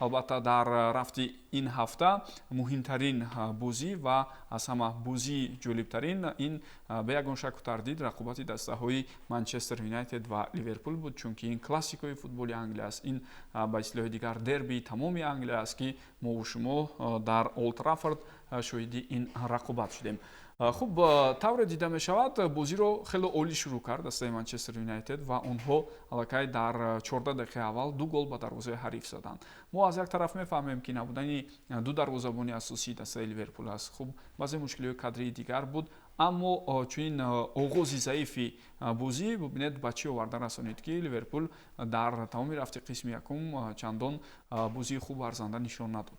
Албатта, дар рафти ин ҳафта муҳимтарин бозӣ ва аз ҳама бозии ҷолибтарин ин, бе ягон шаку тардид, рақобати дастаҳои Манчестер Юнайтед ва Ливерпул буд, чунки ин классикои футболи Англия аст. Ин, ба истилоҳи дигар, дербии тамоми Англия аст, ки мову шумо дар Олд Траффорд шоҳиди ин рақобат шудем. Хуб, тавре дида мешавад, бозиро хеле олӣ шурӯъ кард дастаи Манчестер Юнайтед ва онҳо аллакай дар 14 дақиқаи аввал ду гол ба дарвозаи ҳариф заданд. Мо аз як тараф мефаҳмем, ки набудани ду дарвозабони асосии дастаи Ливерпул аст. Хуб, баъзе мушкилиҳои кадрии дигар буд, аммо чунин оғози заифи бозӣ, бубинед, ба чӣ оварда расонид, ки Ливерпул дар тамоми рафти қисми якум чандон бозии хуб арзанда нишон надод.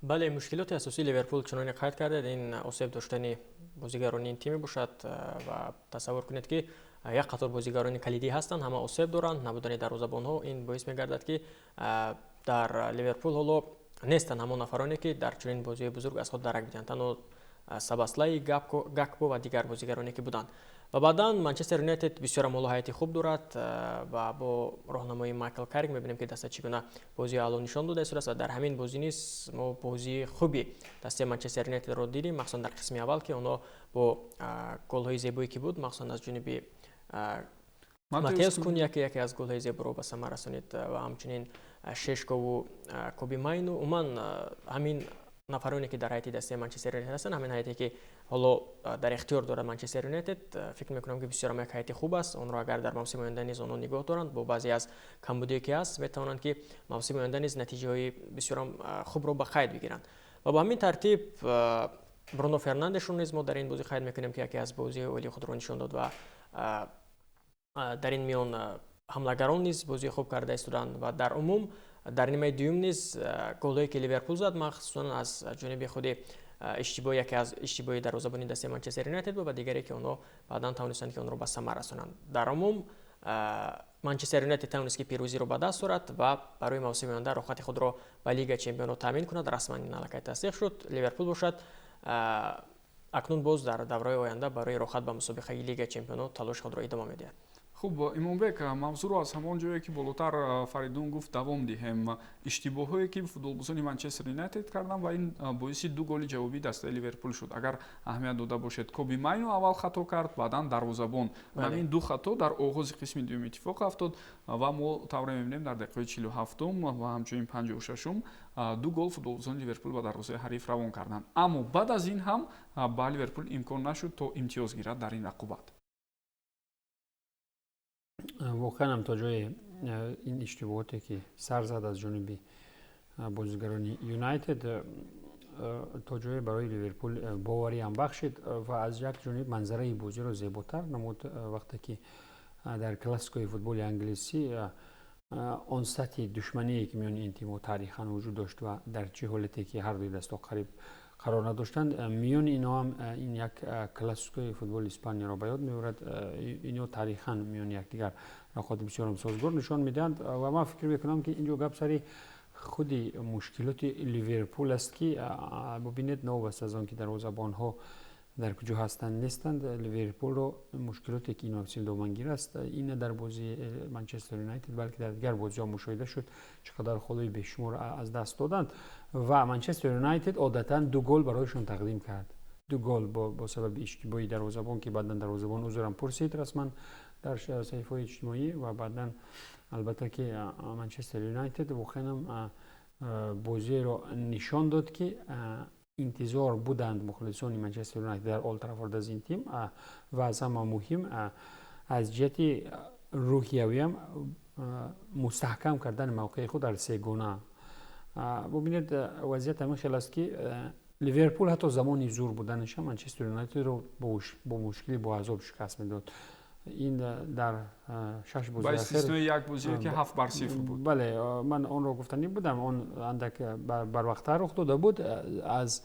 Бале, мушкилоти асосии Ливерпул, чуноне қайд кардед, ин осеб доштани бозигарони ин тим мебошад. Ва тасаввур кунед, ки як қатор бозигарони калидӣ ҳастанд, ҳама осеб доранд. Набудани дарвозабонҳо ин боис мегардад, ки дар Ливерпул ҳоло нестанд ҳамон нафароне, ки дар чунин бозиҳои бузург аз худ дарак бидиҳанд, танҳо Собослай, Гакпо ва дигар бозигароне, ки буданд. Ва баъдан Манчестер Юнайтед бисёрам ҳоло ҳайати хуб дорад ва бо роҳнамоии Майкл Каррик мебинем, ки даста чӣ гуна бозии аъло нишон дода истодааст. Ва дар ҳамин бозӣ низ мо бозии хуби дастаи Манчестер Юнайтедро дидем, махсусан дар қисми аввал, ки онҳо бо голҳои зебое, ки буд, махсусан аз ҷониби Матеус Куня, ки яке аз голҳои зеборо ба самар расонид, ва ҳамчунин Шешкову Коби Майну. Умуман, ҳамин нафароне, ки дар ҳайати дастаи Манчестер Юнайтед ҳастанд, ҳамин ҳайате, ки ҳоло дар ихтиёр дорад Манчестер Юнайтед, фикр мекунам, ки бисёрам як ҳайати хуб аст. Онро агар дар мавсими оянда низ онҳо нигоҳ доранд, бо баъзе аз камбудие, ки ҳаст, метавонанд, ки мавсими оянда низ натиҷаҳои бисёрам хубро ба қайд бигиранд. Ва ба ҳамин тартиб Бруно Фернандешро низ мо дар ин бозӣ қайд мекунем, ки яке аз бозиҳои олии худро нишон дод. Ва дар ин миён ҳамлагарон низ бозии хуб карда истоданд. Ва дар умум дар нимаи дуюм низ голҳое, ки Ливерпул зад, махсусан аз ҷониби худи иштибоҳ, яке аз иштибоҳи дарвозабони дастаи Манчестер Юнайтед буд ва дигаре, ки онҳо баъдан тавонистанд, ки онро ба самар расонанд. Дар умум Манчестер Юнайтед тавонист, ки пирӯзиро ба даст орад ва барои мавсими оянда роҳхати худро ба Лига Чемпионҳо таъмин кунад. Расман ин аллакай тасдиқ шуд. Ливерпул бошад, акнун боз дар давраи оянда барои роҳхат ба мусобиқаи Лига Чемпионҳо талоши худро идома медиҳад. Хуб, Имомбек, мавзӯъро аз ҳамон ҷое, ки болотар Фаридун гуфт, давом диҳем. Иштибоҳое, ки футболбозони Манчестер Юнайтед карданд ва ин боиси ду голи ҷавобии дастаи Ливерпул шуд. Агар аҳамият дода бошед, Коби Майно аввал хато кард, баъдан дарвозабон. Ҳамин ду хато дар оғози қисми дуюм иттифоқ афтод ва мо тавре мебинем, дар дақиқаи 47-ум ва ҳамчунин 56-ум ду гол футболбозони Ливерпул ба дарвозаи ҳариф равон карданд. Аммо баъд аз ин ҳам ба Ливерпул имкон нашуд, то имтиёз гирад дар ин рақобат. Воқеан ҳам, то ҷое ин иштибоҳоте, ки сар зад аз ҷониби бозигарони Юнайтед, то ҷое барои Ливерпул бовариам бахшид ва аз як ҷониб манзараи бозиро зеботар намуд. Вақте ки дар классикои футболи англисӣ он сатҳи душмание, ки миёни ин тимҳо таърихан вуҷуд дошт ва дар чӣ ҳолате ки ҳардуи дастҳо қариб қарор надоштанд, миёни инҳо ҳам ин як классикои футболи Испанияро ба ёд меорад. Инҳо таърихан миёни якдигар рақобати бисёрам созгор нишон медиҳанд. Ва ман фикр мекунам, ки инҷо гап сари худи мушкилоти Ливерпул аст, ки бубинед, новобаста аз он ки дарвозабонҳо дар куҷо ҳастанд, нестанд, Ливерпулро мушкилоте, ки ин мавсим домангир аст, ин на дар бозии Манчестер Юнайтед, балки дар дигар бозиҳо мушоҳида шуд, чӣ қадар холҳои бешумор аз даст доданд. Ва Манчестер Юнайтед одатан ду гол барояшон тақдим кард, ду гол бо сабаби иштибоҳи дарвозабон, ки баъдан дарвозабон узрам пурсид расман дар саҳифаҳои иҷтимоӣ. Ва баъдан, албатта, ки Манчестер Юнайтед воқеанам бозиеро нишон дод, ки интизор буданд мухлисони Манчестер Юнайтед дар Олд Траффорд аз ин тим. Ва аз ҳама муҳим, аз ҷиҳати рӯҳиявиам мустаҳкам кардани мавқеи худ дар сегона. Бубинед, вазъият ҳамин хел аст, ки Ливерпул ҳатто замони зур буданашам Манчестер Юнайтедро бо мушкилӣ, бо азоб шикаст медод. Ин дар шаш бози ба истиснои як бозие, ки 7-0 буд. Бале, ман онро гуфтанӣ будам. Он андак барвақттар рух дода буд. Аз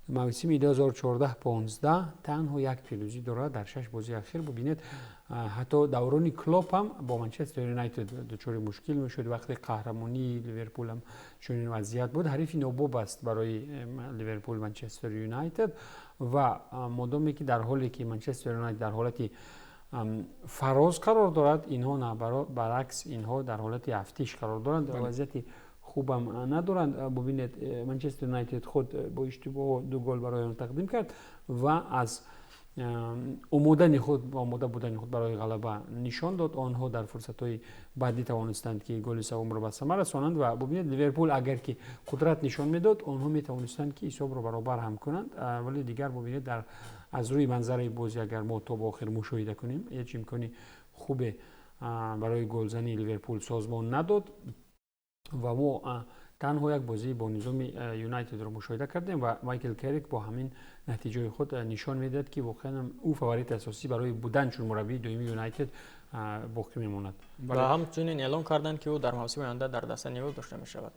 мавсими 2014-15 танҳо як пирӯзӣ дорад дар шаш бозии ахир. Бубинед, ҳатто даврони Клоп ҳам бо Манчестер Юнайтед дучори мушкил мешуд. Вақти қаҳрамонии Ливерпул ҳам чунин вазъият буд. Ҳарифи нобоб аст барои Ливерпул Манчестер Юнайтед. Ва модоме ки дар ҳоле ки Манчестер Юнайтед дар ҳолати фароз қарор дорад, инҳо на, баръакс, инҳо дар ҳолати афтиш қарор доранд. Вазъияти хуби Хубам надоранд. Бубинед, Манчестер Юнайтед худ бо иштибоҳ ду гол барои он тақдим кард ва аз омодани худ, омода будани худ барои ғалаба нишон дод. Онҳо дар фурсатҳои баъдӣ тавонистанд, ки голи севумро ба самар расонанд. Ва бубинед, Ливерпул агар ки қудрат нишон медод, онҳо метавонистанд, ки ҳисобро баробар ҳам кунанд. Вале дигар, бубинед, дар аз рӯи манзараи бозӣ агар мо то ба охир мушоҳида кунем, ҳеҷ имкони хубе барои голзании Ливерпул созмон надод ва мо танҳо як бозии бо низоми Юнайтедро мушоҳида кардем. Ва Майкл Керрик бо ҳамин натиҷаи худ нишон медиҳад, ки воқеан ӯ фаворити асосӣ барои будан чун мураббии дуюми Юнайтед боқӣ мемонад. Ва ҳамчунин эълон карданд, ки ӯ дар мавсими оянда дар даста нигоҳ дошта мешавад.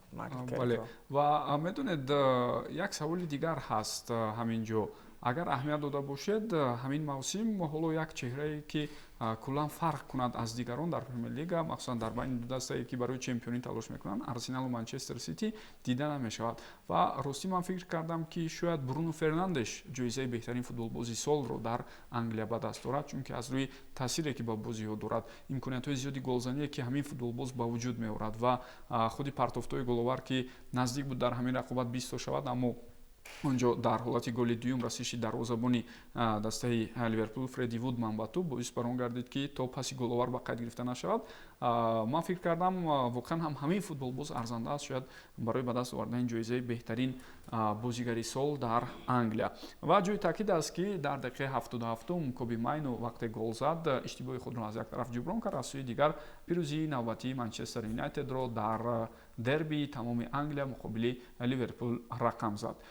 Бале, ва медонед, як саволи дигар ҳаст ҳамин ҷо. Агар аҳамият дода бошед, ҳамин мавсим ҳоло як чеҳрае, ки куллан фарқ кунад аз дигарон дар Премер Лига, махсусан дар байни ду дастае, ки барои чемпионӣ талош мекунанд, Арсеналу Манчестер Сити, дида намешавад. Ва ростӣ ман фикр кардам, ки шояд Бруно Фернандеш ҷоизаи беҳтарин футболбози солро дар Англия ба даст дорад, чунки аз рӯи таъсире, ки ба бозиҳо дорад, имкониятҳои зиёди голзание, ки ҳамин футболбоз ба вуҷуд меорад, ва худи партофтҳои головар, ки наздик буд дар ҳамин рақобат 20 то шавад, аммо он ҷо дар ҳолати голи дуюм расиши дарвозабони дастаи Ливерпул Фредди Вудман ба тӯб боис бар он гардид, ки то паси головар ба қайд гирифта нашавад. Ман фикр кардам, воқеан ҳам ҳамин футболбоз арзанда аст шояд барои ба даст овардани ҷоизаи беҳтарин бозигари сол дар Англия. Ва ҷои таъкид аст, ки дар дақиқаи 77-ум Коби Майну вақте гол зад, иштибоҳи худро аз як тараф ҷуброн кард, аз сӯи дигар пирӯзии навбатии Манчестер Юнайтедро дар дербии тамоми Англия муқобили Ливерпул рақам зад.